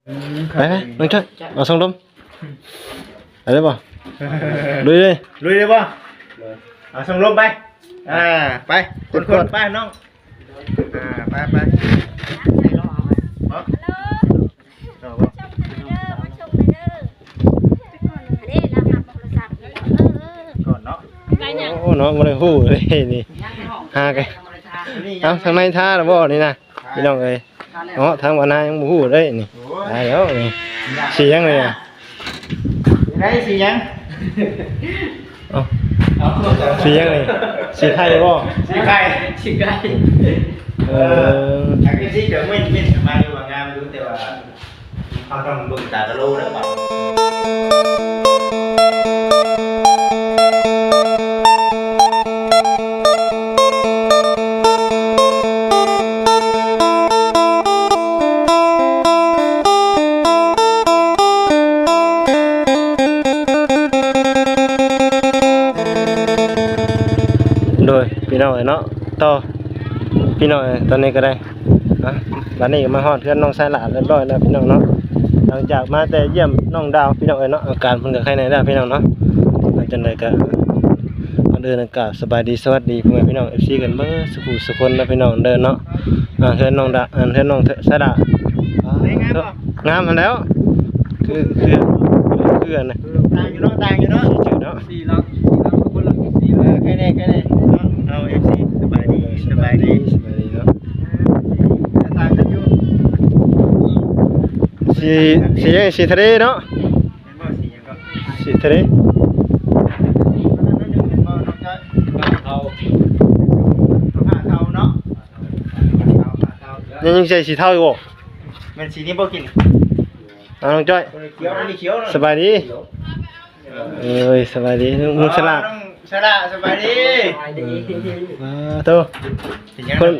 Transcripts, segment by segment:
ໄປໆ ນ້ອງຈ້ອຍ ເອົາສ່ອງລົມ ໄປເລີຍບໍ່? ລຸຍເລີຍ ລຸຍເລີຍບໍ່? ເອົາສົ່ງລົມໄປ ອ່າ ໄປ ຄົນໆ ໄປນ້ອງ ອ່າ ໄປໆ ເນາະ ກ່ອນເນາະ ໂອ້ ເນາະ ບໍ່ໄດ້ຮູ້ເລີຍນີ້ ຫາກະ ເອົ້າ ທາງໃນທາແລ້ວບໍ່ນີ້ນະ ພີ່ນ້ອງເອີຍ ເນາະ ທາງບ້ານນາຍັງບໍ່ຮູ້ເດ້ນີ້ ຕາຍແລ້ວນີ້ ສີຫຍັງນີ້ນະ ໄດ້ສີຫຍັງ ເອົ້າ ສີຫຍັງນີ້ ສີໄຂ່ບໍ່ ສີໄຂ່ ສີໄຂ່ ເອີ ເອີ ອັນນີ້ສີກະເມັນໆ ມາຢູ່ວ່າງາມຢູ່ ແຕ່ວ່າ ເຮົາຕ້ອງເບິ່ງຕາຕະໂລເດີ. ໂດຍ ພີ່ນ້ອງເອີຍເນາະ ຕໍ່ ພີ່ນ້ອງເອີຍ ຕອນນີ້ກະໄດ້ ອ່ະ ບາດນີ້ກະມາຮອດເຮືອນນ້ອງສາລາຮຽບຮ້ອຍແລ້ວພີ່ນ້ອງເນາະ ຫຼັງຈາກມາແຕ່ຢ້ຽມນ້ອງດາວພີ່ນ້ອງເອີຍເນາະ ອາການເພິ່ນກະໄຄແນ່ແລ້ວພີ່ນ້ອງເນາະ ຈັ່ງໃດກະ ກ່ອນອື່ນກະສະບາຍດີສະຫວັດດີພໍ່ແມ່ພີ່ນ້ອງ ເອັຟຊີ ກັນເບິດສູ່ຜູ້ສູ່ຄົນເນາະພີ່ນ້ອງເດີເນາະ ອ່າ ເຮືອນນ້ອງດາ ອັນ ເຮືອນນ້ອງສາລາ ງາມຫັ້ນແລ້ວ ຄື ຄື ຄືອັນນັ້ນ ຕ່າງຢູ່ເນາະ ຕ່າງຢູ່ເນາະ ສີຈື່ເນາະ ສີລາວ ສີລາວຄົນລະສີ ເອີ ແຄ່ນີ້ ແຄ່ນີ້ເນາະ ເອົາ ເອັຟຊີ ສະບາຍດີ ສະບາຍດີ ສະບາຍດີເນາະ ຕ່າງກັນຢູ່ ສີ ສີຫຍັງ ສີທະເລເນາະ ແມ່ນບໍ່ ສີຫຍັງກໍ ສີທະເລ ເທາ ເທາເນາະ ຍັງໃສ່ສີເທົາຢູ່ບໍ່ ແມ່ນສີນີ້ບໍ່ກິນ ອ້າວ ນ້ອງຈ້ອຍ ຂຽວ ອັນນີ້ຂຽວ ສະບາຍດີ ເອີຍ ສະບາຍດີ ນ້ອງສາລາ ນ້ອງສາລາ ສະບາຍດີ ເອີ ໂຕ ເປັນຫຍັງ ເພິ່ນ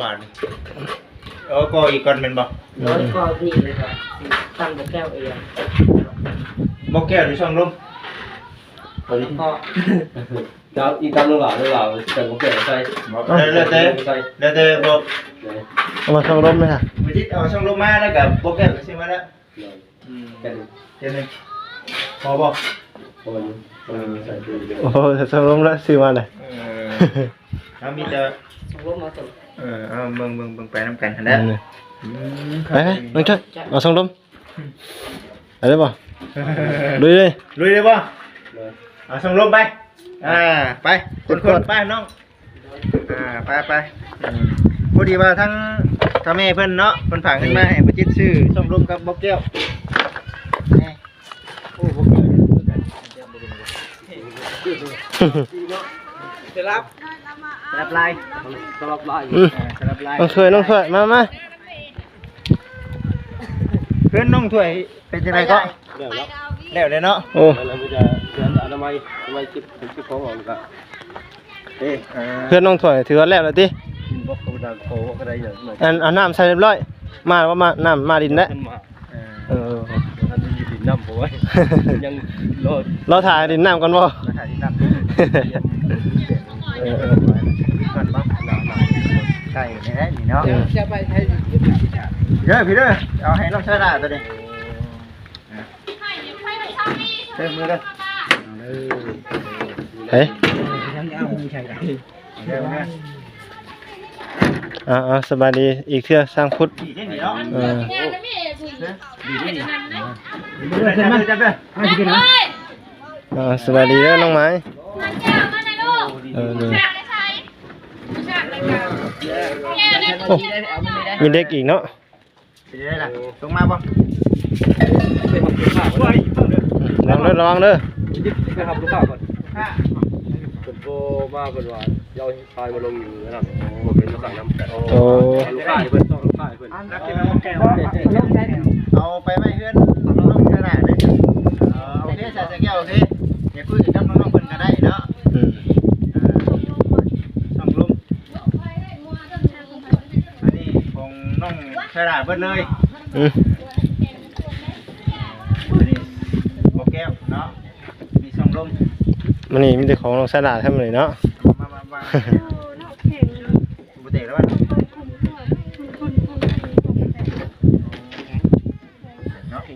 ເອົາກໍອີກກ່ອນແມ່ນບໍ່ ເອີ ກໍນີ້ເລີຍ ຕັ້ງບໍ່ແກ້ວເອງ ບໍ່ແກ້ວຢູ່ຊ່ອງລົມ ກໍ ດາວອີກຕາມລາວ ລາວ ແຕ່ບໍ່ແກ້ວໃສ່ ແລ້ວແຕ່ ແລ້ວແຕ່ບໍ່ ເອົາມາຊ່ອງລົມເລີຍ ໄປຕິດເອົາຊ່ອງລົມມາ ແລ້ວກໍບໍ່ແກ້ວກໍຊື້ມາແລ້ວ ອືມ ແກ່ໜຶ່ງ ແກ່ໜຶ່ງ ພໍບໍ່ ພໍຢູ່ ພໍຢູ່ ໃສ່ ໂອ້ ຊ່ອງລົມລະຊື້ມາແຫຼະ ເອີ ເຮົາມີແຕ່ ຊ່ອງລົມມາຕົວ ເອີ ເອົາເບິ່ງ ເບິ່ງ ເບິ່ງໄປນຳກັນຫັ້ນແຫຼະ ອືມ ໄປໆ ນ້ອງຈ້ອຍ ເອົາຊ່ອງລົມ ໄປເລີຍບໍ່ ລຸຍເລີຍ ລຸຍເລີຍບໍ່ ເອົາສົ່ງລົມໄປ ອ່າ ໄປ ຄົນໆ ໄປນ້ອງ ອ່າ ໄປໆ ອືມ ພໍດີວ່າທາງເຖົ້າແມ່ເພິ່ນເນາະ ເພິ່ນຝາກເງິນມາໃຫ້ບໍ່ຈິດຊື້ສົ່ງລົມກັບບໍ່ແກ້ວ ນີ້ ໂອ້ ບໍ່ແກ້ວ ສະຫຼັບ ສະຫຼັບລາຍ ສະຫຼັບລາຍ ອືມ ສະຫຼັບລາຍ ນ້ອງຖ້ວຍ ນ້ອງຖ້ວຍ ມາ ມາ ເຮືອນນ້ອງຖ້ວຍເປັນຈັ່ງໃດເກາະ? ແລ້ວແລ້ວ ແລ້ວເລີຍເນາະ. ໂອ້ ແລ້ວມັນຈະ ອະນາໄມ ອະນາໄມເກັບ ເກັບຂອງອອກກະ ເອີ ເຮືອນນ້ອງຖ້ວຍຖືວ່າແລ້ວແລ້ວຕິ? ບໍ່ ເຂົາບໍ່ໄດ້ ເຂົາບໍ່ໄດ້ຫຍັງ ອັນ ເອົານ້ຳໃສ່ຮຽບຮ້ອຍ ມາແລ້ວ ມາ ນ້ຳມາດິນແລ້ວ ເອີ ເອີ ບໍ່ທັນໄດ້ດິນນ້ຳ ເພາະວ່າຍັງລໍ ລໍຖ້າດິນນ້ຳກ່ອນບໍ່? ລໍຖ້າດິນນ້ຳ ເອີ ເອີ ກ່ອນບໍ່? ໃກ້ນີ້ແຫຼະນີ້ເນາະ ເດີ ພີ່ເດີ ເອົາໃຫ້ນ້ອງຊາດາໂຕນີ້ ເດີ ມືເດີ ເອີ ອ່າ ສະບາຍດີອີກເທື່ອ ຊ່າງພຸດ ເອີ ອ່າ ສະບາຍດີເດີນ້ອງໄມ້ ເອີ ໂອ້ ມີເດັກອີກເນາະ. ເປັນໄງລະ ລົງມາບໍ່? ລະວັງເດີ ລະວັງເດີ ໄປຮັບລູກຄ້າກ່ອນ ລູກຄ້າ ເພິ່ນໂທມາ ເພິ່ນວ່າຊິເອົາຊາຍມາລົງຢູ່ນັ້ນ ບໍ່ເປັນມາສັ່ງນຳ ໂອ້ ລູກຄ້າໃຫ້ເພິ່ນ ຕ້ອງລູກຄ້າໃຫ້ເພິ່ນ ເອົາໄປໄວ້ເຮືອນນ້ອງຊາດາເດີ ເອີ ໂອເຄ ຊາດາແກ້ວ ໂອເຄ ຢາກຄຸຍກັບນ້ອງໆເພິ່ນກະໄດ້ເນາະ ອືມ ອ່າ ຊ່ອງລົມ ອັນນີ້ຂອງນ້ອງສາລາເບິດເລີຍ ອືມ ອັນນີ້ບໍ່ແກ້ວເນາະ ມີຊ່ອງລົມ ມື້ນີ້ມີແຕ່ຂອງນ້ອງສາລາທັງໝົດເລີຍເນາະ ມາ ມາ ມາ ບໍ່ແຕກແລ້ວວະ ເນາະ ໂອ້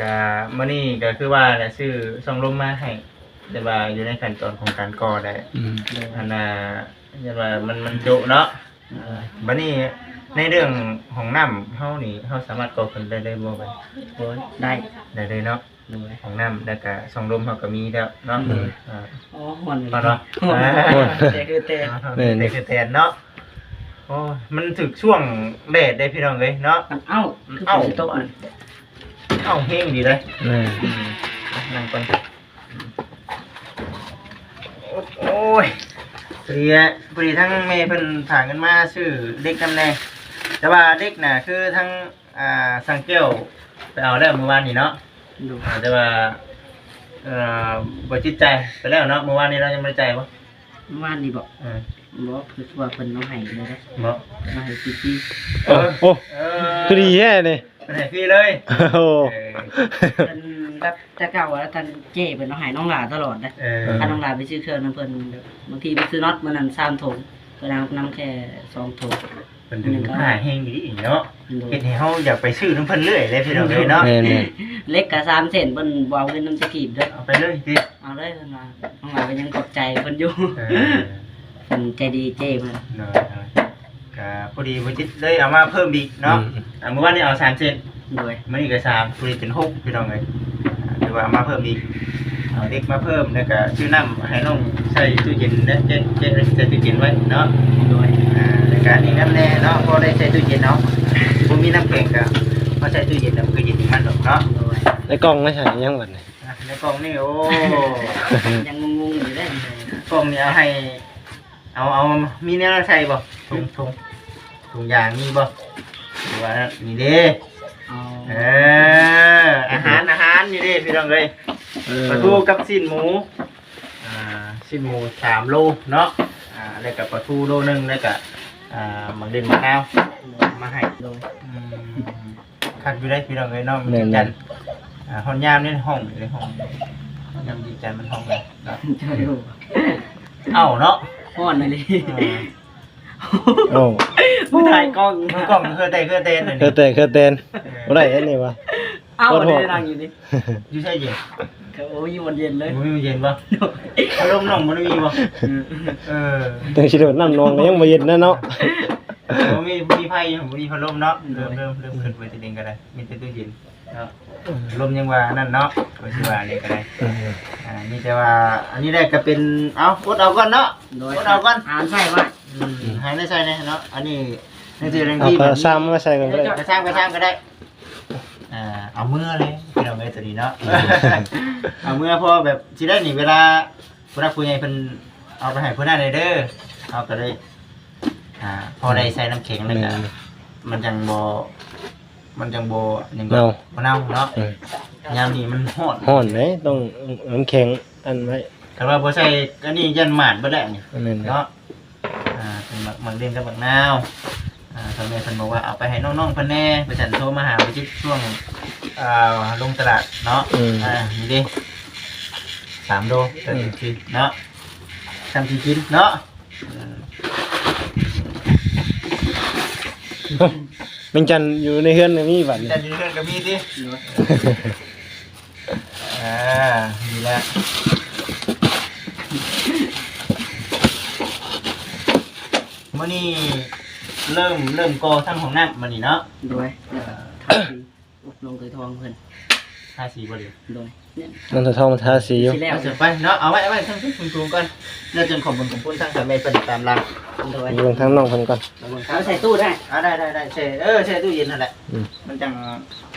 ກະມື້ນີ້ກະຄືວ່າແຫຼະ ຊື້ຊ່ອງລົມມາໃຫ້ ແຕ່ວ່າຢູ່ໃນຂັ້ນຕອນຂອງການກໍ່ໄດ້ ອືມ ອັນນ່າ ຢ້ານວ່າມັນ ມັນໂຈະເນາະ. ບັດນີ້ໃນເລື່ອງຫ້ອງນ້ຳເຮົານີ້ ເຮົາສາມາດກໍ່ຂຶ້ນໄດ້ເລີຍບໍ່ບັດນີ້? ໂດຍ ໄດ້ ໄດ້ເລີຍເນາະ. ໂດຍ ຫ້ອງນ້ຳ ແລ້ວກະຊ່ອງລົມເຮົາກະມີແລ້ວເນາະ. ໂດຍ ອາ ອໍ ຮ້ອນເລີຍ ຮ້ອນເນາະ ຮ້ອນ ແຕ່ຄືແຕ່ ແມ່ນ ແຕ່ຄືແຕ່ເນາະ. ໂອ້ຍ ມັນຖືກຊ່ວງແດດເດ້ພີ່ນ້ອງເອີຍເນາະ. ມັນເອົ້າ ມັນເອົ້າ ຄືຝົນຊິຕົກ ມັນເອົ້າແຮງດີເດ້. ແມ່ນ ອືມ ນັ່ງກ່ອນ. ໂອ້ຍ ພໍດີ ພໍດີທາງແມ່ເພິ່ນຝາກເງິນມາຊື້ເຫຼັກນຳແດ່ ແຕ່ວ່າເຫຼັກນະ ຄືທາງ ອ່າ ຊ່າງແກ້ວໄປເອົາແລ້ວມື້ວານນີ້ເນາະ. ໂດຍ ອ່າ ແຕ່ວ່າ ເອີ ບໍ່ຈິດໃຈໄປແລ້ວເນາະ ມື້ວານນີ້ລາວຍັງບໍ່ໄດ້ຈ່າຍບໍ່? ມື້ວານນີ້ບໍ? ເອີ ບໍ່ ຄືວ່າເພິ່ນເອົາໃຫ້ເລີຍເດ້. ບໍ່ ເອົາໃຫ້ຟຣີໆ. ໂອ້ ເອີ ໂອ້ ເອີ ຄືດີແທ້ນີ້. ເພິ່ນໃຫ້ຟຣີເລີຍ. ໂອ້ ເອີ ເພິ່ນແບບແຕ່ເກົ່າວ່າທາງເຈ້ເພິ່ນເອົາໃຫ້ນ້ອງຫຼ້າຕະຫຼອດເດ້. ເອີ ຖ້ານ້ອງຫຼ້າໄປຊື້ເຄື່ອງນຳເພິ່ນ ບາງທີໄປຊື້ນັອດມື້ນັ້ນສາມຖົງ ເພິ່ນເອົານຳແຄ່ສອງຖົງ. ເພິ່ນເປັນຜູ້ຄ້າແຮງອີ່ຫຼີເນາະ. ໂດຍ ເຮັດໃຫ້ເຮົາຢາກໄປຊື້ນຳເພິ່ນເລື້ອຍເລີຍພີ່ນ້ອງເອີຍເນາະ. ແມ່ນໆ ເຫຼັກກະສາມເສັ້ນ ເພິ່ນບໍ່ເອົາເງິນນຳຈັກກີບເດີ້. ເອົາໄປເລີຍຕິ ເອົາເລີຍເພິ່ນວ່າ. ນ້ອງຫຼ້າກະຍັງຂອບໃຈເພິ່ນຢູ່. ເອີ ເພິ່ນໃຈດີເຈ້ເພິ່ນ. ໂດຍ ໂດຍ ກະພໍດີບໍ່ຈິດເລີຍເອົາມາເພີ່ມອີກເນາະ. ອືມ ອ່າ ມື້ວານນີ້ເອົາສາມເສັ້ນ. ໂດຍ ມື້ນີ້ກະສາມ ພໍດີເປັນຫົກພີ່ນ້ອງເອີຍ. ອ່າ ຖືວ່າເອົາມາເພີ່ມອີກ ເອົາເຫຼັກມາເພີ່ມ ແລ້ວກະຊື້ນ້ຳໃຫ້ນ້ອງໃສ່ຕູ້ເຢັນ ແລະ ແກະ ແກະໃສ່ຕູ້ເຢັນໄວ້ເນາະ. ໂດຍ ອ່າ ແລ້ວກະອັນນີ້ນຳແດ່ເນາະ ພໍໄດ້ໃສ່ຕູ້ເຢັນເນາະ. ບໍ່ມີນ້ຳແຂງກະມາໃສ່ຕູ້ເຢັນ ແລ້ວມັນກະເຢັນຂອງມັນດອກເນາະ. ໂດຍ ໃນກ່ອງໄວ້ໃສ່ຫຍັງບັດນີ້? ອ່າ ໃນກ່ອງນີ້ ໂອ້ ຍັງງົງໆຢູ່ເດ້. ກ່ອງນີ້ເອົາໃຫ້ ເອົາ ເອົາ ມີແນວໃສ່ບໍ່? ຖົງ ຖົງ ຖົງຢາງມີບໍ່? ຫຼືວ່ານີ້ເດ້. ເອີ ອາຫານ ອາຫານນີ້ເດ້ພີ່ນ້ອງເອີຍ. ເອີ ປາທູກັບຊີ້ນໝູ ອ່າ ຊີ້ນໝູສາມໂລເນາະ. ອ່າ ແລ້ວກະປາທູໂລໜຶ່ງ ແລ້ວກະ ອ່າ ໝາກເດັ່ນໝາກນາວມາໃຫ້. ໂດຍ ອືມ ຄັກຢູ່ເດ້ພີ່ນ້ອງເອີຍເນາະ. ແມ່ນໆ ມັນຈັນ ອ່າ ຮອດຍາມນີ້ຮ້ອງຢູ່ເດ້ ຮ້ອງ ຍາມດີໃຈມັນຮ້ອງເນາະ. ເອົ້າເນາະ ຮ້ອນອີ່ຫຼີ. ເອີ ເອົ້າ ຜູ້ຖ່າຍກ້ອງ ມືກ້ອງເຄືອແຕກເຄືອແຕນ ເຄືອແຕກເຄືອແຕນ. ເອີ ບໍ່ໄດ້ອັນນີ້ວະ. ເອົ້າ ໂອ້ໂຫ ນີ້ນັ່ງຢູ່ນີ້ ຢູ່ໃສເຢັນ? ກະບໍ່ມີບ່ອນເຢັນເລີຍ. ບໍ່ມີບ່ອນເຢັນບໍ່? ພັດລົມນ້ອງບໍ່ໄດ້ມີບໍ່? ເອີ ເອີ ຈັ່ງຊິໂດດນ້ຳນອງກະຍັງບໍ່ເຢັນນະເນາະ. ບໍ່ມີ ບໍ່ມີໄຟ ບໍ່ມີພັດລົມເນາະ. ໂດຍ ເລີ່ມ ເລີ່ມ ເລີ່ມຂຶ້ນໄປທີໜຶ່ງກະໄດ້ ມີແຕ່ຕູ້ເຢັນເນາະ. ເອີ ລົມຍັງວ່ານັ້ນເນາະ ວ່າຊິວ່າແນວໃດກະໄດ້. ເອີ ອ່າ ມີແຕ່ວ່າອັນນີ້ແຫຼະກະເປັນ ເອົາ ອົດເອົາກ່ອນເນາະ. ໂດຍ ອົດເອົາກ່ອນ ຫາໃສ່ໄວ້. ອືມ ຫາໄດ້ໃສ່ແດ່ເນາະ. ອັນນີ້ໜັງສືແດງ ເອົາ ດີ ກະຊ່າງມາໃສ່ກ່ອນກະໄດ້ ກະຊ່າງ ກະຊ່າງກະໄດ້. ອ່າ ເອົາເມືອເລີຍພີ່ນ້ອງເອີຍ ໂຕນີ້ເນາະ. ເອົາເມືອ ເພາະວ່າແບບຊິໄດ້ນີ້ ເວລາຜູ້ຫຼັກຜູ້ໃຫຍ່ເພິ່ນເອົາໄປໃຫ້ຜູ້ນັ້ນເດີ ເຮົາກະໄດ້ ອ່າ ພໍໄດ້ໃສ່ນ້ຳແຂງ ແລ້ວກະ ແມ່ນ ມັນຈັ່ງບໍ່ ມັນຈັ່ງບໍ່ຫຍັງ ເນົ່າ ບໍ່ເນົ່າເນາະ. ເອີ ຍາມນີ້ມັນຮ້ອນ ຮ້ອນເດ້ ຕ້ອງນ້ຳແຂງອັນໄວ້. ຄັນວ່າບໍ່ໃສ່ອັນນີ້ຢ້ານໝາດເບິດແລ້ວນີ້. ແມ່ນ ເນາະ. ອ່າ ເປັນໝາກ ໝາກເດັ່ນກັບໝາກນາວ. ອ່າ ທາງແມ່ເພິ່ນບອກວ່າເອົາໄປໃຫ້ນ້ອງໆເພິ່ນແດ່ ວ່າຊັ້ນ. ໂທມາຫາບໍ່ຈິດຊ່ວງ ອ່າ ລົງຕະຫຼາດເນາະ. ອືມ ອ່າ ນີ້ເດ້ ສາມໂລ ເອີ ເນາະ ຊ່ຳຊິກິນເນາະ. ແມງຈັນຢູ່ໃນເຮືອນກະມີບັດນີ້ ແມງຈັນຢູ່ໃນເຮືອນກະມີຕິ. ອ່າ ນີ້ແຫຼະ ມື້ນີ້ເລີ່ມ ເລີ່ມກໍ່ທັງຫ້ອງນ້ຳມື້ນີ້ເນາະ. ໂດຍ ເອີ ທາສີ ໂອ້ ນ້ອງເຄີຍທອງເພິ່ນ ທາສີບໍ່ເດ? ໂດຍ ນ້ອງເຄີຍທອງທາສີຢູ່. ຊິແລ້ວ ເອົາເສີບໄປເນາະ ເອົາໄວ້ ເອົາໄວ້ທາງສູງໆກ່ອນ ແລ້ວຈຶ່ງຂໍບຸນຂອບຄຸນທາງສາວແມ່ເພິ່ນຕາມຫຼັງ. ໂດຍ ເບິ່ງທາງນ້ອງເພິ່ນກ່ອນ ເບິ່ງທາງ ເອົາໃສ່ຕູ້ໄດ້. ອ່າ ໄດ້ໆໆ ໃສ່ ເອີ ໃສ່ຕູ້ເຢັນຫັ້ນແຫຼະ. ອືມ ມັນຈັ່ງ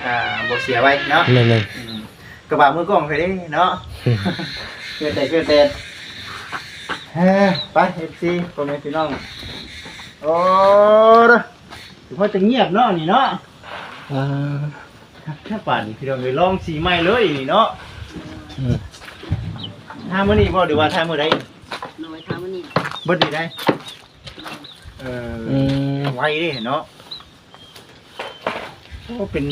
ອ່າ ບໍ່ເສຍໄວເນາະ. ແມ່ນໆ ອືມ ກະບະມືກ້ອງໄປເດ້ເນາະ. ເພື່ອແຕ່ ເພື່ອແຕ່ ເອີ ໄປ ເອັຟຊີ ພໍ່ແມ່ພີ່ນ້ອງ. ໂອ້ ເດີ ຖືວ່າຈະງຽບເນາະນີ້ເນາະ. ອ່າ ແທ້ປານນີ້ພີ່ນ້ອງເອີຍ ລອງສີໃໝ່ເລີຍນີ້ເນາະ. ອືມ ທາມື້ນີ້ບໍ່ ຫຼືວ່າທາມື້ໃດ? ໂດຍ ທາມື້ນີ້ ເບິດນີ້ໄດ໋. ເອີ ອືມ ໄວເດ້ເນາະ. ໂອ້ ເປັນ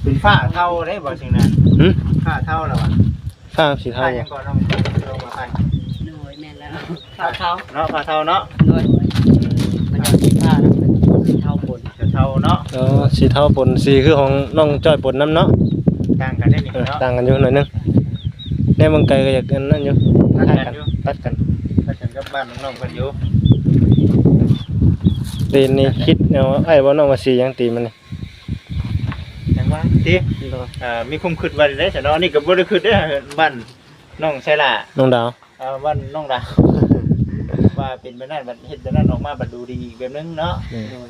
ເປັນຟ້າເທົາເດ້ບໍ່ ຈັ່ງນັ້ນ. ຫຶ ຟ້າເທົາແລ້ວຫວາ? ຟ້າສີເທົາ. ຟ້າຫຍັງເກາະນ້ອງ? ໂດຍ ແມ່ນແລ້ວ ຟ້າເທົາເນາະ ຟ້າເທົາເນາະ. ໂດຍ ມັນຈະສີຟ້ານະ ເປັນສີເທົາປົນ ເທົາເນາະ. ອໍ ສີເທົາປົນ ສີຄືຂອງນ້ອງຈ້ອຍປົນນຳເນາະ. ເອີ ຕ່າງກັນຢູ່ໜ້ອຍໜຶ່ງ. ແນວເບິ່ງໄກກໍຢາກອັນນັ້ນຢູ່ ຕັດກັນຢູ່ ຕັດກັນ ຕັດກັນກັບບ້ານນ້ອງໆເພິ່ນຢູ່. ຕີນນີ້ຄິດເອົາ ອ້າຍບໍ່ ນ້ອງວ່າສີຫຍັງຕີນມັນນີ້? ຫຍັງວ່າຕິ ເອີ ມີຄວາມຄິດວ່າໄດ້ຊະເນາະ. ອັນນີ້ກໍບໍ່ໄດ້ຄິດເດ້ ບ້ານນ້ອງໄຊລາ ນ້ອງດາວ ເອີ ບ້ານນ້ອງດາວ ວ່າເປັນແບບນັ້ນ ບັດເຮັດແບບນັ້ນອອກມາ ບັດດູດີອີກແບບໜຶ່ງເນາະ. ແມ່ນ ໂດຍ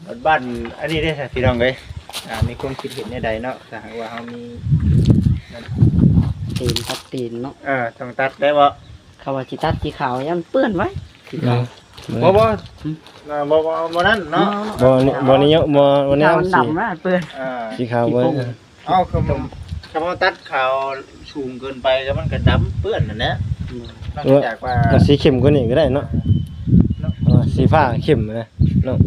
ບັດບ້ານອັນນີ້ເດ້ ພີ່ນ້ອງເອີຍ ອ່າ ມີຄວາມຄິດເຫັນແນວໃດເນາະ? ຖ້າຫາກວ່າເຮົາມີ ຕີນ ຕັດຕີນເນາະ. ເອີ ຕ້ອງຕັດໄດ້ບໍ່? ເຂົາວ່າຊິຕັດສີຂາວ ຢ້ານເປື້ອນໄວ້ ສີຂາວ. ບໍ່ ບໍ່ ບໍ່ ບໍ່ ບໍ່ນັ້ນເນາະ ບໍ່ ບໍ່ນິຍົມ ບໍ່ ບໍ່ແນວ ຂາວມັນດຳນະ ເປື້ອນ ເອີ ສີຂາວບໍ່ ເອົາ ຄັນ ຄັນເຮົາຕັດຂາວສູງເກີນໄປກໍມັນກໍດຳເປື້ອນນັ້ນແຫຼະ. ນອກຈາກວ່າ ເອົາສີເຂັ້ມກວ່ານີ້ກໍໄດ້ເນາະ ເນາະ ເອີ ສີຟ້າເຂັ້ມນະເນາະ.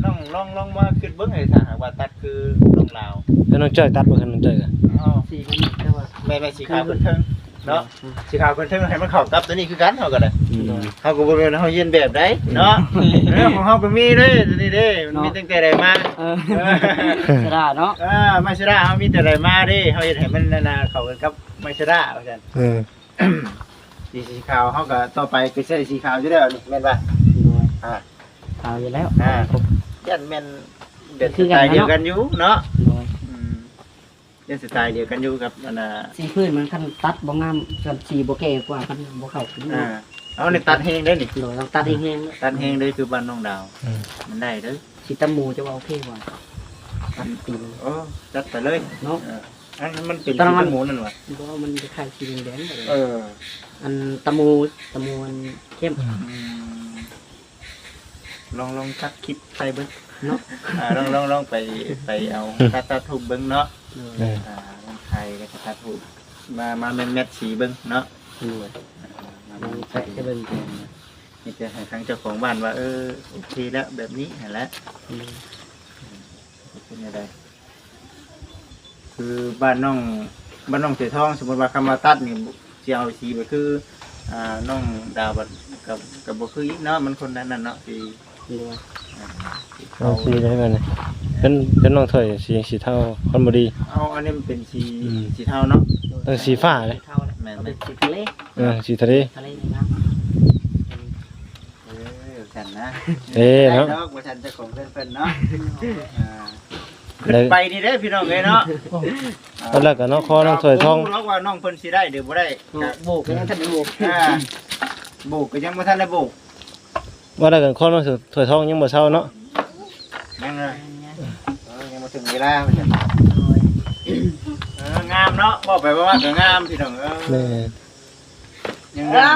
ນ້ອງລອງ ລອງມາຄິດເບິ່ງ ໃຫ້ ຖ້າຫາກວ່າຕັດຄືນ້ອງລາວ ແລ້ວນ້ອງຈ້ອຍຕັດບໍ່? ຄັນນ້ອງຈ້ອຍກໍ ເອົາ ສີມັນ ແຕ່ວ່າ ແມ່ນ ແມ່ນ ສີຂາວຂຶ້ນເທິງ ເນາະ ອືມ ສີຂາວຂຶ້ນເທິງໃຫ້ມັນເຂົ້າກັບຕົວນີ້ຄືກັນ ເຮົາກໍໄດ້ ອືມ ເຮົາກໍບໍ່ແມ່ນເຮົາຮຽນແບບໃດເນາະ. ອືມ ເອີ ຂອງເຮົາກໍມີເດ້ ຕົວນີ້ເດ້ ມັນມີ ເນາະ ຕັ້ງແຕ່ໃດມາ ເອີ ເອີ ສະດາເນາະ ເອີ ໄມ້ສະດາເຮົາມີແຕ່ໃດມາເດ້ ເຮົາເຮັດໃຫ້ມັນນັ້ນນະ ເຂົ້າກັນກັບໄມ້ສະດາວ່າຊັ້ນ ເອີ ສີ ສີຂາວເຮົາກໍຕໍ່ໄປກໍໃຊ້ສີຂາວຢູ່ແລ້ວນີ້ ແມ່ນບໍ່? ໂດຍ ອ່າ ຂາວຢູ່ແລ້ວ ອ່າ ຢ້ານແມ່ນແບບສະໄຕລ໌ດຽວກັນຢູ່ເນາະ ໂດຍ ອືມ ເປັນສະໄຕລ໌ດຽວກັນຢູ່ກັບອັນນ່າ ສີພື້ນມັນຄັນຕັດບໍ່ງາມ ສ່ວນສີບໍ່ແກ່ກວ່າ ຄັນບໍ່ເຂົ້າກັນ ອ່າ ເອົານີ້ຕັດແຮງເດ້ນີ້ ໂດຍ ຕ້ອງຕັດແຮງໆ ຕັດແຮງເດ້ ຄືບ້ານນ້ອງດາວ ອືມ ມັນໄດ້ເດ້. ສີຕຳໝູຈະວ່າໂອເຄກວ່າ ອັນຕີນ ໂອ້ ຈັດໄປເລີຍເນາະ ເອີ ອັນມັນເປັນສີຕຳໝູນັ້ນຫວາ? ບໍ່ ມັນຄ້າຍໆສີແດງໆ ເອີ ອັນຕຳໝູ ຕຳໝູມັນເຂັ້ມ ອືມ ອືມ ລອງ ລອງຕັດຄລິບໃສ່ເບິ່ງເນາະ ອ່າ ລອງ ລອງ ລອງໄປ ໄປເອົາ ຕັດ ຕັດຮູບເບິ່ງເນາະ ເອີ ອ່າ ລອງຖ່າຍແລ້ວກໍຕັດຮູບມາ ມາແມັດໆສີເບິ່ງເນາະ ໂດຍ ອ່າ ມາແມັດໆສີເບິ່ງ ມີແຕ່ໃຫ້ທາງເຈົ້າຂອງບ້ານວ່າ ເອີ ໂອເຄແລ້ວ ແບບນີ້ຫັ້ນແຫຼະ ໂດຍ ເປັນແນວໃດ? ຄືບ້ານນ້ອງ ບ້ານນ້ອງເສືອທອງ ສົມມຸດວ່າຄຳວ່າຕັດນີ້ ຊິເອົາສີແບບຄື ອ່າ ນ້ອງດາວ ບັດກໍ ກໍບໍ່ຄືອີກເນາະ ມັນຄົນນັ້ນເນາະ ສີ ໂດຍ ອ່າ ເອົາສີໃດມັນ ເປັນ ເປັນນ້ອງຖ້ອຍ ສີ ສີເທົາ ຄອນບູລີ ເອົາ ອັນນີ້ມັນເປັນສີ ອືມ ສີເທົາເນາະ ເອີ ສີຟ້າເດ້ ເທົາ ແມ່ນ ເອົາເປັນສີທະເລ ເອີ ສີທະເລ ທະເລນີ້ງາມ. ເອີ ຊັ້ນນະ ເອີເນາະ ບໍ່ທັນເຈົ້າຂອງເຮືອນເພິ່ນເນາະ ອ່າ ຂຶ້ນໄປນີ້ເດ້ພີ່ນ້ອງເອີຍເນາະ ແລ້ວກໍເນາະ ຂໍນ້ອງຖ້ອຍທອງ ບໍ່ຮູ້ດອກວ່ານ້ອງເພິ່ນຊິໄດ້ຫຼືບໍ່ໄດ້ ໂບກກໍຍັງທັນໄດ້ໂບກ ອ່າ ໂບກກໍຍັງບໍ່ທັນໄດ້ໂບກ ວ່າແລ້ວກໍຂໍນ້ອງຖ້ອຍທອງຍັງບໍ່ເຊົາເນາະ ຍັງເລີຍ ເອີ ຍັງບໍ່ເຖິງເວລາ ໂດຍ ເອີ ງາມເນາະ ເວົ້າໄປເວົ້າມາກໍງາມພີ່ນ້ອງເອີຍ ແມ່ນ ຍັງ ອ່າ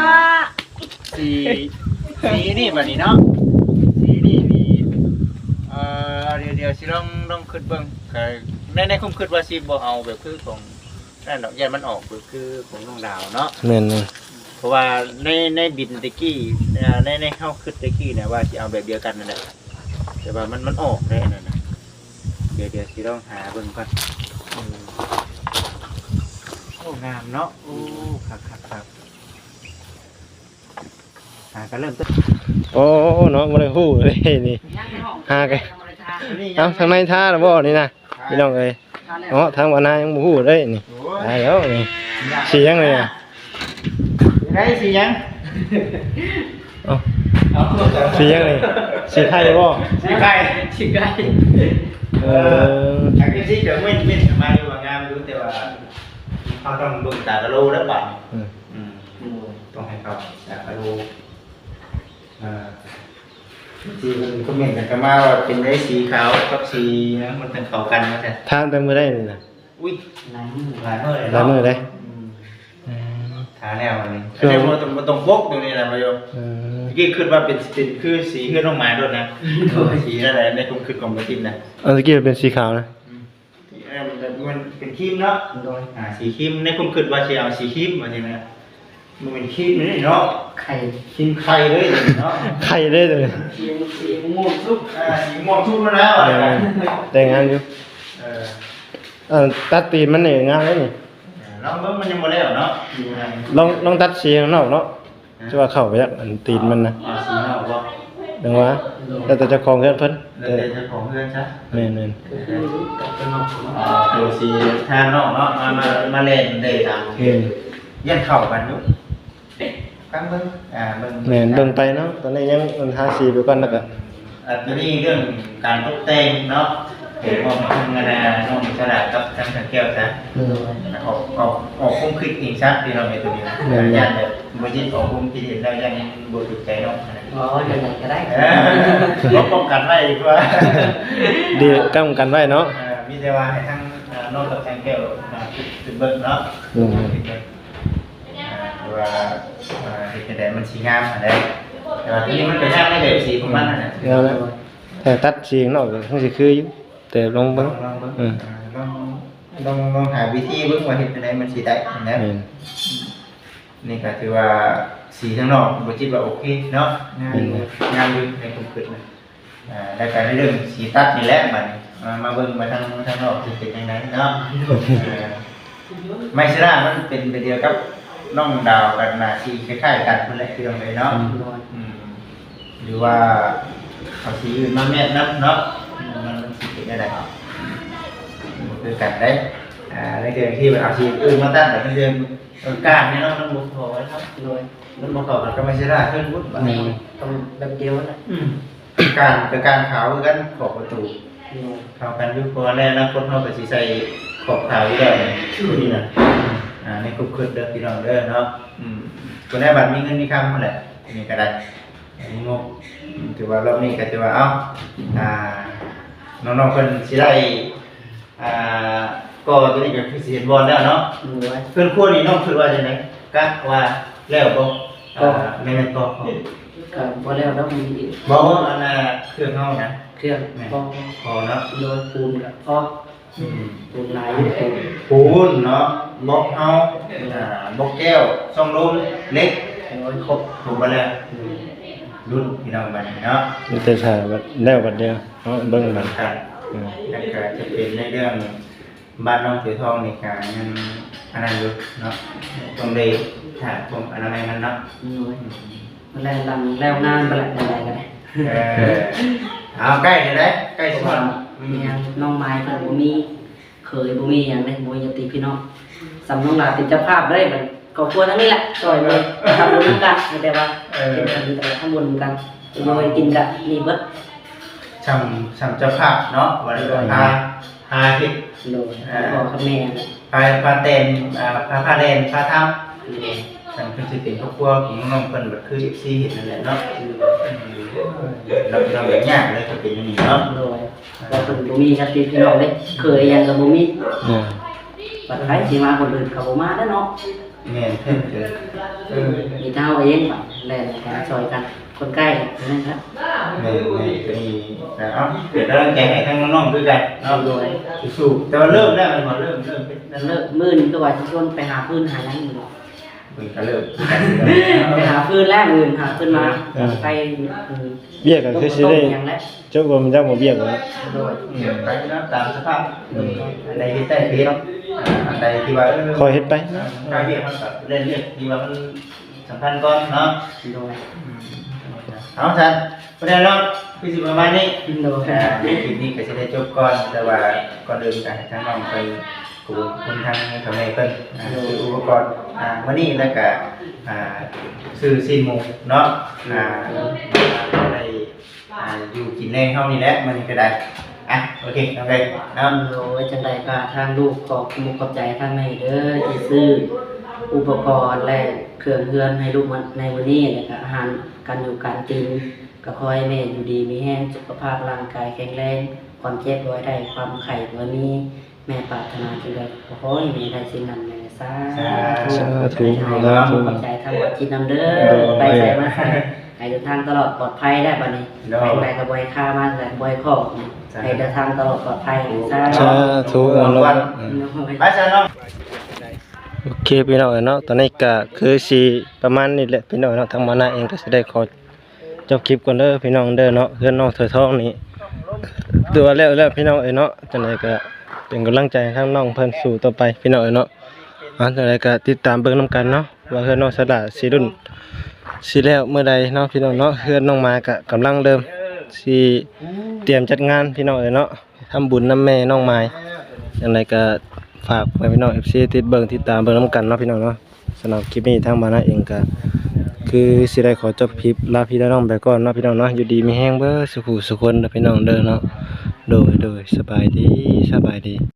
ສີ ສີນີ້ບັດນີ້ເນາະ ສີນີ້ນີ້ ເອີ ດຽວ ດຽວຊິລອງ ລອງຄິດເບິ່ງ ໃນ ໃນຄວາມຄິດວ່າຊິບໍ່ເອົາແບບຄືຂອງນັ້ນດອກ ຢ້ານມັນອອກແບບຄືຂອງນ້ອງດາວເນາະ ແມ່ນໆ ເພາະວ່າໃນ ໃນບິນແຕ່ກີ້ ໃນ ໃນເຮົາຄິດແຕ່ກີ້ນະວ່າຊິເອົາແບບດຽວກັນນັ້ນແຫຼະ ແຕ່ວ່າມັນ ມັນອອກໄດ້ອັນນັ້ນນະ ດຽວ ດຽວຊິລອງຫາເບິ່ງກ່ອນ ອືມ ໂອ້ ງາມເນາະ ໂອ້ ຄັກໆໆ ຫາກໍເລີ່ມຕົ້ນ ໂອ້ ເນາະ ບໍ່ໄດ້ຮູ້ເລີຍນີ້ ຫາກໍ ເອົ້າ ທາງໃນທາແລ້ວບໍ່ນີ້ນະ ພີ່ນ້ອງເອີຍ ເນາະ ທາງບ້ານນາຍັງບໍ່ຮູ້ເລີຍນີ້ ໂອ້ຍ ຕາຍແລ້ວນີ້ ສີຫຍັງນີ້ນະ ໄດ້ສີຫຍັງ ເອົ້າ ເອົ້າ ສີຫຍັງນີ້ ສີໄຂ່ບໍ່ ສີໄຂ່ ສີໄຂ່ ເອີ ເອີ ອັນນີ້ສີດຽວເມັນ ເມັນມາຢູ່ວ່າງາມຢູ່ ແຕ່ວ່າເຮົາຕ້ອງເບິ່ງຕາກະໂລແລ້ວບາດນີ້ ອືມ ອືມ ຕ້ອງໃຫ້ເຂົາຕາກະໂລ ອ່າ ທີ່ເພິ່ນຄອມເມັນກັນເຂົ້າມາວ່າເປັນໄດ້ສີຂາວກັບສີຫຍັງມັນຈັ່ງເຂົ້າກັນວ່າຊັ້ນ ທາງແຕ່ມື້ໃດນີ້ນະ ອຸ້ຍ ຫຼາຍມື້ ຫຼາຍມື້ເດ້ ອືມ ອືມ ທາແລ້ວອັນນີ້ ຄື ອັນນີ້ບໍ່ຕ້ອງ ບໍ່ຕ້ອງປົກຕົວນີ້ນະ ບໍ່ຢອກ ເອີ ຕະກີ້ຄິດວ່າເປັນ ເປັນຄືສີເຮືອນນ້ອງໝາຍໂລດນະ ໂດຍ ສີນັ້ນແຫຼະ ໃນຄວາມຄິດຂອງບໍ່ຕິນນະ ເອີ ຕະກີ້ເປັນສີຂາວນະ ອືມ ເອີ ມັນເປັນຄຣີມເນາະ ໂດຍ ອ່າ ສີຄຣີມ ໃນຄວາມຄິດວ່າຊິເອົາສີຄຣີມວ່າຊີ້ນະ ບໍ່ແມ່ນຄຣີມເດ້ເນາະ ໄຂ່ ຄຣີມໄຂ່ເລີຍເນາະ ໄຂ່ເລີຍ ສີ ສີມ່ວງສຸກ ອ່າ ສີມ່ວງສຸກແລ້ວ ແຕ່ງງານຢູ່ ເອີ ເອີ ຕັດຕີນມັນນີ້ງາມເດ້ນີ້ ເອີ ລອງເບິ່ງ ມັນຍັງບໍ່ແລ້ວເນາະ ລອງ ລອງຕັດສີຂ້າງນອກເນາະ ຈະວ່າເຂົ້າໄປຈັກ ອັນຕີນມັນນະ ອ່າ ສີນອກບໍ່ ຈັ່ງຫວະ ແລ້ວແຕ່ເຈົ້າຂອງເຮືອນເພິ່ນ. ແລ້ວແຕ່ເຈົ້າຂອງເຮືອນຊະ. ແມ່ນໆ ເອີ ໂຕສີທາງນອກເນາະ ມາ ມາ ມາແລ່ນໄດ້ຕາມ ອືມ ຢ້ານເຂົ້າກັນຢູ່. ຟັງເບິ່ງ ອ່າ ເບິ່ງ ແມ່ນ ເບິ່ງໄປເນາະ ຕອນນີ້ຍັງ ມັນທາສີໄປກ່ອນ ແລ້ວກໍ ອ່າ ຕົວນີ້ເລື່ອງການຕົກແຕ່ງເນາະ ເຫັນວ່າທາງອັນນ່າ ນ້ອງສະຫຼາດກັບທາງສັງແກ້ວຊະ ອືມ ອອກ ອອກ ອອກຄວາມຄິດເອງຊະ ພີ່ນ້ອງເອີຍ ຕົວນີ້ນະ. ແມ່ນໆ ຢ້ານແບບບໍ່ຈິດອອກຄວາມຄິດເຫັນແລ້ວ ຢ້ານບໍ່ຖືກໃຈນ້ອງ. ອໍ ຈັ່ງໃດກໍໄດ້ ເອີ ປ້ອງກັນໄວ້ດີກວ່າ ດີປ້ອງກັນໄວ້ເນາະ. ເອີ ມີແຕ່ວ່າໃຫ້ທາງ ອ່າ ນ້ອງກັບທາງແກ້ວ ອ່າ ຄິດເບິ່ງເນາະ. ອືມ ຄິດເບິ່ງ ອ່າ ວ່າ ອ່າ ເຮັດຈັ່ງໃດມັນຊິງາມຫັ້ນແຫຼະ. ແຕ່ວ່າຕົວນີ້ມັນກໍງາມໃນແບບສີຂອງມັນຫັ້ນແຫຼະ. ແລ້ວ ແລ້ວ ຖ້າຕັດສີຂ້າງນອກກໍຄົງຊິຄືຢູ່ ແຕ່ລອງເບິ່ງ ລອງເບິ່ງ ອືມ ອ່າ ລອງ ລອງ ລອງຫາວິທີເບິ່ງວ່າເຮັດຈັ່ງໃດມັນຊິໄດ້ຫັ້ນແຫຼະ. ແມ່ນ ນີ້ກໍຖືວ່າສີທາງນອກບໍ່ຈິດວ່າໂອເຄເນາະ ງາມຢູ່ ແມ່ນ ງາມຢູ່ໃນຄວາມຄິດນະ. ອ່າ ແລ້ວກໍໃນເລື່ອງສີຕັດນີ້ແຫຼະ ບັດນີ້ ມາ ມາເບິ່ງວ່າທາງ ທາງນອກຊິເປັນຈັ່ງໃດເນາະ. ເອີ ໄມເຊລາມັນເປັນແບບດຽວກັບນ້ອງດາວກັນ ໜ້າສີຄ້າຍໆກັນພຸ້ນແຫຼະ ພີ່ນ້ອງເອີຍເນາະ. ອືມ ອືມ ຫຼືວ່າເອົາສີອື່ນມາແມັດນຳເນາະ ມັນ ມັນຊິເປັນຈັ່ງໃດ ບໍ່ຄືກັນເດ້. ອ່າ ໃນເລື່ອງທີ່ວ່າເອົາສີອື່ນມາຕັດ ແລ້ວມັນຈະ ເອີ ກ້ານນີ້ເນາະ ມັນບໍ່ພໍເນາະ. ໂດຍ ມັນບໍ່ເຂົ້າກັນກັບໄມເຊລາເຄິ່ງພຸ້ນ. ແມ່ນ ຕ້ອງແບບດຽວນະ. ອືມ ການ ກໍການຂາວຄືກັນ ຂອບປະຕູ ໂດຍ ເຂົ້າກັນຢູ່ ເພາະວ່າໃນອະນາຄົດເຮົາກໍຊິໃສ່ຂອບຂາວຢູ່ແລ້ວນີ້ນະ. ອ່າ ໃນຄວາມຄິດເດີພີ່ນ້ອງເດີເນາະ. ອືມ ຄົນໃດບັດມີເງິນມີຄຳຫັ້ນແຫຼະ ອັນນີ້ກໍໄດ້ ອັນນີ້ງົບ ອືມ ຖືວ່າລອບນີ້ກໍຖືວ່າ ເອົ້າ ອ່າ ນ້ອງໆເພິ່ນຊິໄດ້ ອ່າ ກໍຕົວນີ້ກໍຄືຊິເຫັນບ່ອນແລ້ວເນາະ. ໂດຍ ເຮືອນຄົວນີ້ນ້ອງຄິດວ່າຈັ່ງໃດ? ກະວ່າແລ້ວບໍ່? ກໍ ອ່າ ແມ່ນໆ ກໍ ກໍບໍ່ແລ້ວດອກ ບໍ່ ອັນນ່າ ເຄື່ອງເຮົານະ ເຄື່ອງ ແມ່ນ ພໍ ພໍເນາະ. ໂດຍ ປູນກໍພໍ ອືມ ປູນຫຼາຍຢູ່ ປູນເນາະ ບລັອກເຮົາ ອ່າ ບລັອກແກ້ວ ຊ່ອງລົມ ເຫຼັກ ໂດຍ ຄົບ ຄົບໝົດແລ້ວ. ອືມ ລຸ້ນພີ່ນ້ອງບັດນີ້ເນາະ ມີແຕ່ຖ້າບັດແລ້ວບັດດຽວ. ເນາະ ເບິ່ງມັນ ອ່າ ອືມ ແລ້ວກໍຈະເປັນໃນເລື່ອງບ້ານນ້ອງເສືອທອງນີ້ກໍຍັງອັນນັ້ນຢູ່ເນາະ ຕ້ອງໄດ້ຖ້າພວກອະນາໄມມັນເນາະ. ໂດຍ ອືມ ແລ້ວຫຼັງແລ້ວງານໄປແລ້ວ ຈັ່ງໃດກໍໄດ້. ເອີ ເອົາ ໃກ້ແລ້ວເດ້ ໃກ້ຊິຮອດ ອືມ ແມ່ນ ນ້ອງມາຍເພິ່ນບໍ່ມີ ເຂີຍ ບໍ່ມີຫຍັງເດ້ ບໍ່ມີຍາດຕິພີ່ນ້ອງ. ສ່ຳນ້ອງຫຼ້າເປັນເຈົ້າພາບເລີຍ ບັດຄອບຄົວທັງນີ້ແຫຼະ ຊ່ອຍເບິ່ງ ທຳບຸນນຳກັນ ມີແຕ່ວ່າ ເອີ ເຮັດບຸນແຕ່ວ່າທຳບຸນນຳກັນ ຢູ່ໃຫ້ກິນກະມີເບິດ ຊ່ຳ ຊ່ຳເຈົ້າພາບເນາະ ວ່າ ໂດຍ ພາ ພາເຮັດ ໂດຍ ອ່າ ພໍ່ກັບແມ່ ພາ ພາແຕ່ງ ອ່າ ພາ ພາແລ່ນ ພາທຳ ໂດຍ ຄັນເພິ່ນຊິເປັນຄອບຄົວຂອງນ້ອງເພິ່ນ ກໍຄືເອັຟຊີເຫັນນັ້ນແຫຼະເນາະ. ອືມ ເອີ ເນາະ ເນາະ ຍາກເລີຍ ກໍເປັນຢ່າງນີ້ເນາະ. ໂດຍ ວ່າເພິ່ນບໍ່ມີຍາດຕິພີ່ນ້ອງເດ້ ເຂີຍຫຍັງກໍບໍ່ມີ. ແມ່ນ ບັດໃຜຊິມາ ຄົນອື່ນກໍບໍ່ມາແລ້ວເນາະ. ແມ່ນ ເອີ ມີແຕ່ເຮົາເອງບັດ ແລ່ນກັນຊ່ອຍກັນ ຄົນໃກ້ເທົ່ານັ້ນລະ. ແມ່ນໆ ກໍນີ້ນະ ເອົາ ເປັນກຳລັງໃຈໃຫ້ທັງນ້ອງໆຄືກັນເນາະ. ໂດຍ ສູ້ໆ ແຕ່ວ່າເລີ່ມແລ້ວແມ່ນບໍ່? ເລີ່ມ ເລີ່ມເປັນ ເລີ່ມ ມື້ນີ້ຄືວ່າຊິຊວນໄປຫາຟືນຫາຫຍັງ. ເພິ່ນກໍເລີ່ມຄືກັນ ໄປຫາຟືນແລ້ວ ມື້ອື່ນຫາຟືນມາ ເອີ ໄປ ອືມ ວຽກກໍຄືຊິໄດ້ ເຈົ້າກໍມັນເຈົ້າບໍ່ວຽກແລ້ວ. ໂດຍ ອືມ ໄປເນາະ ຕາມສະພາບ ອືມ ອັນໃດເຮັດໄດ້ກໍເຮັດ ອັນໃດທີ່ວ່າ ເອີ ຄ່ອຍເຮັດໄປ ຄ່ອຍເຮັດ ມັນກໍເລື່ອງ ເລື່ອງທີ່ວ່າມັນສຳຄັນກ່ອນເນາະ. ໂດຍ ອືມ ເອົາຊັ້ນ ບໍ່ໄດ້ເນາະ ຄືຊິປະມານນີ້. ໂດຍ ອ່າ ຄລິບນີ້ກໍຊິໄດ້ຈົບກ່ອນ ແຕ່ວ່າກ່ອນອື່ນກໍໃຫ້ທາງນ້ອງເພິ່ນ ຂອບຄຸນທາງພໍ່ແມ່ເພິ່ນ ອ່າ ໂດຍ ຊື້ອຸປະກອນ ອ່າ ມື້ນີ້ ແລ້ວກະ ອ່າ ຊື້ຊີ້ນໝູເນາະ ໂດຍ ອ່າ ໄດ້ ອ່າ ຢູ່ກິນແລງເຮົານີ້ແຫຼະ ມື້ນີ້ກໍໄດ້. ອ່ະ ໂອເຄ ນ້ອງເອີຍເນາະ. ໂດຍ ຈັ່ງໃດກໍທາງລູກຂໍຂອບອົກຂອບໃຈທາງແມ່ເດີ ທີ່ຊື້ອຸປະກອນ ແລະ ເຄື່ອງເຮືອນໃຫ້ລູກໃນມື້ນີ້ ແລ້ວກະອາຫານການຢູ່ການກິນ ກໍຂໍໃຫ້ແມ່ຢູ່ດີມີແຮງ ສຸຂະພາບຮ່າງກາຍແຂງແຮງ ຄວາມເຈັບບໍ່ໃຫ້ໄດ້ ຄວາມໄຂ້ບໍ່ໃຫ້ມີ ແມ່ປາດຖະໜາສິ່ງໃດ ກໍຂໍໃຫ້ແມ່ໄດ້ສິ່ງນັ້ນແມ່ນແຫຼະ. ສາທຸ ສາທຸ ສາທຸ ຂອບໃຈທາງວັດຈິດນຳເດີ ໂດຍ ໄປໃສມາໃສ ໃຫ້ເດີນທາງຕະຫຼອດປອດໄພໄດ້ບັດນີ້ ໂດຍ ໄປທາງໃດກໍບໍ່ໃຫ້ຄາ ມາທາງໃດກໍບໍ່ໃຫ້ຂ້ອງ ສາທຸ ໃຫ້ເດີນທາງຕະຫຼອດປອດໄພ. ສາທຸ ສາທຸ ອືມ ໄປຊະເນາະ. ໂອເຄ ພີ່ນ້ອງເອີຍເນາະ ຕອນນີ້ກໍຄືຊິປະມານນີ້ແຫຼະ ພີ່ນ້ອງເນາະ ທາງໝໍ້ນາເອງກໍຊິໄດ້ຂໍ ຈົບຄລິບກ່ອນເດີພີ່ນ້ອງເດີເນາະ. ເຮືອນນ້ອງເສືອທອງນີ້ຖືວ່າແລ້ວແລ້ວພີ່ນ້ອງເອີຍເນາະ. ຈັ່ງໃດກໍເປັນກຳລັງໃຈໃຫ້ທາງນ້ອງເພິ່ນສູ້ຕໍ່ໄປພີ່ນ້ອງເອີຍເນາະ. ອ່າ ຈັ່ງໃດກໍຕິດຕາມເບິ່ງນຳກັນເນາະ ວ່າເຮືອນນ້ອງສາລາຊິລຸ້ນ ຊິແລ້ວມື້ໃດເນາະພີ່ນ້ອງເນາະ ເຮືອນນ້ອງມາຍກະກຳລັງເລີ່ມຊິຕຽມຈັດງານພີ່ນ້ອງເອີຍເນາະ ທຳບຸນນຳແມ່ນ້ອງມາຍ. ຈັ່ງໃດກະຝາກໄວ້ພີ່ນ້ອງ ເອັຟຊີ ຕິດເບິ່ງຕິດຕາມເບິ່ງນຳກັນເນາະພີ່ນ້ອງເນາະ. ສຳລັບຄລິບນີ້ທາງບ້ານນາເອງກະຄືຊິໄດ້ຂໍຈົບຄລິບລາພີ່ລານ້ອງໄປກ່ອນເນາະພີ່ນ້ອງເນາະ. ຢູ່ດີມີແຮງເບີດສູ່ຜູ້ສູ່ຄົນເດີພີ່ນ້ອງເດີເນາະ. ໂດຍ ໂດຍ ສະບາຍດີ ສະບາຍດີ.